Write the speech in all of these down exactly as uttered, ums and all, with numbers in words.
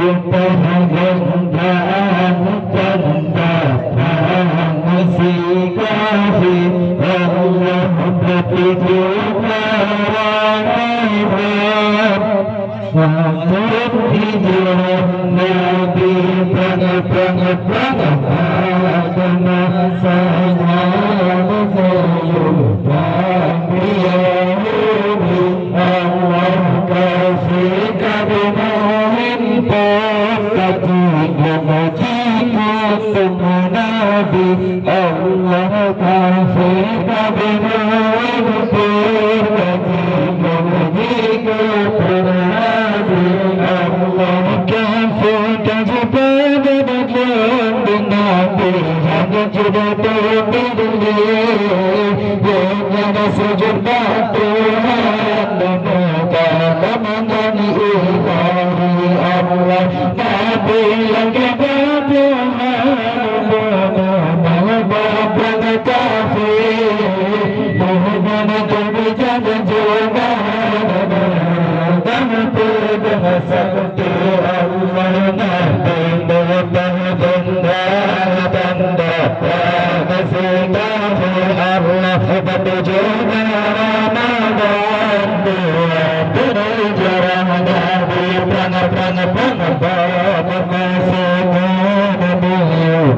Peuhadang dan tanda tangan si kafé, Allah beutuju rahmat. Waktu hijrah Nabi prang, prang, prang, pada masanya menyayup Yahudi. Allah kafé ka beumeungimpon ka jigeumeujikeu teuma Nabi. Allah kafé ka beumeungimpon ka jigeumeujikeu teuma Nabi. Allah kafé ka jipeugah lagèe Nabi nyang jeuet teupeuduek. Nyan sujud bak Tuhan, dan kalam ngon ilahi Allah. Nabi nyang keu Tuhan, bunoe bak kafé, bunoe keu bijak juga. Dan peugah sakti Allah, Nabi meutah benda tanda Masih tahun Allah beutuju Ramadan dua puluh hijrah Nabi prang, prang, prang, prang, masih Nabi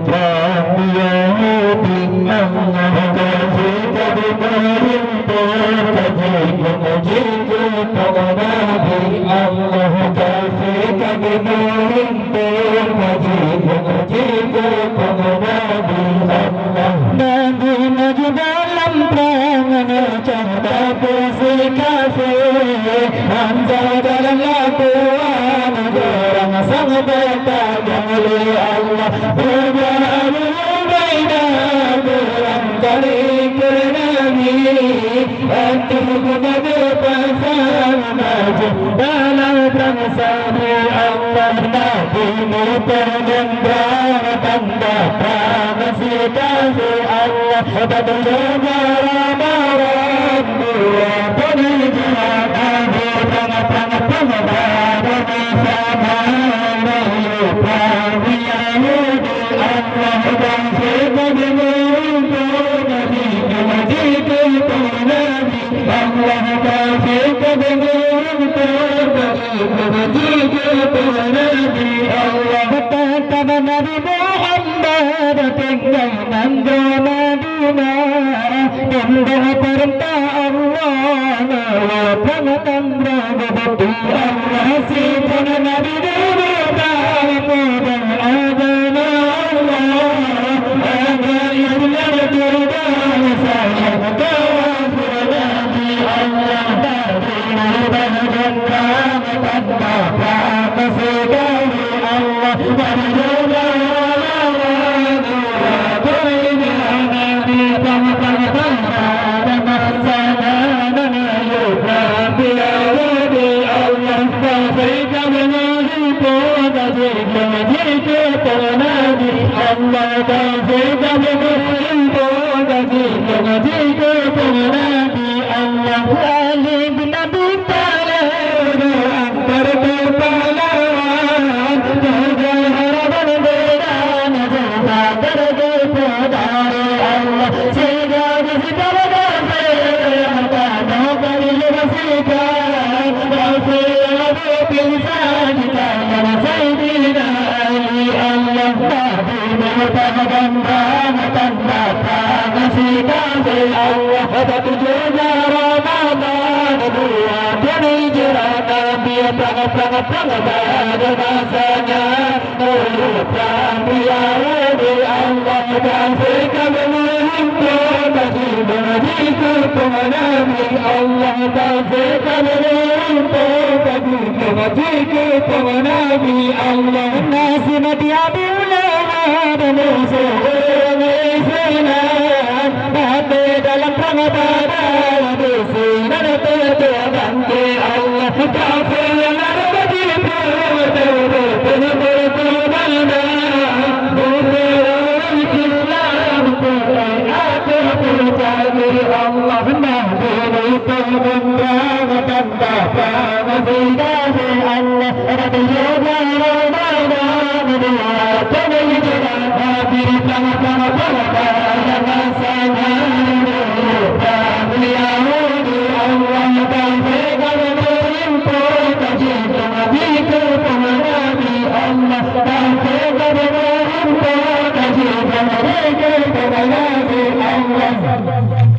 prang Yahudi. Allah kafé ka beumeungimpon ka jigeumeujikeu teuma Nabi. Allah kafé ka beumeungimpon Nabi maju dalam prang, neucok tapeusi kafé. Hamzah dalam lakoe, ureueng sang beutajam lé Allah. Beujak Abu Ubaidah, ureueng kali keu Nabi. Ateueh geunabe pasang baju dalam prang sabe Allah Nabi meupeudong prang tanda prang sitahe Allah bak jaga Ramadan dua puluh hijrah Nabi prang, prang, prang bak sama Yahudi. Allah kafé ka beumeungimpon ka jigeumeujikeu teuma Nabi. Allah kafé ka beumeungimpon ka jigeumeujikeu teuma Nabi. Allah kata Nabi Muhammad tinggai nanggroe Madinah, tundong peurintah Allah, nanggroe Madinah. Nabi Muhammad Prang, prang, prang, bak masa nyan, ureueng prang Yahudi, Allah kafé ka beumeungimpon ka jigeumeujikeu teuma Nabi. Allah kafé ka beumeungimpon ka jigeumeujikeu teuma Nabi. Allah na si Nabi Abu Lahab, musoh ureueng Islam, maté dalam prang Badar, di sinan teuteuka Allah kafé nyang na lam baju puteh, peuneupeurumpok banda. Musoh ureueng Islam, keu ateueh peucaya Allah, Nabi neupeugah tanda, tanda prang sitahe Allah, Nabi juga Allah.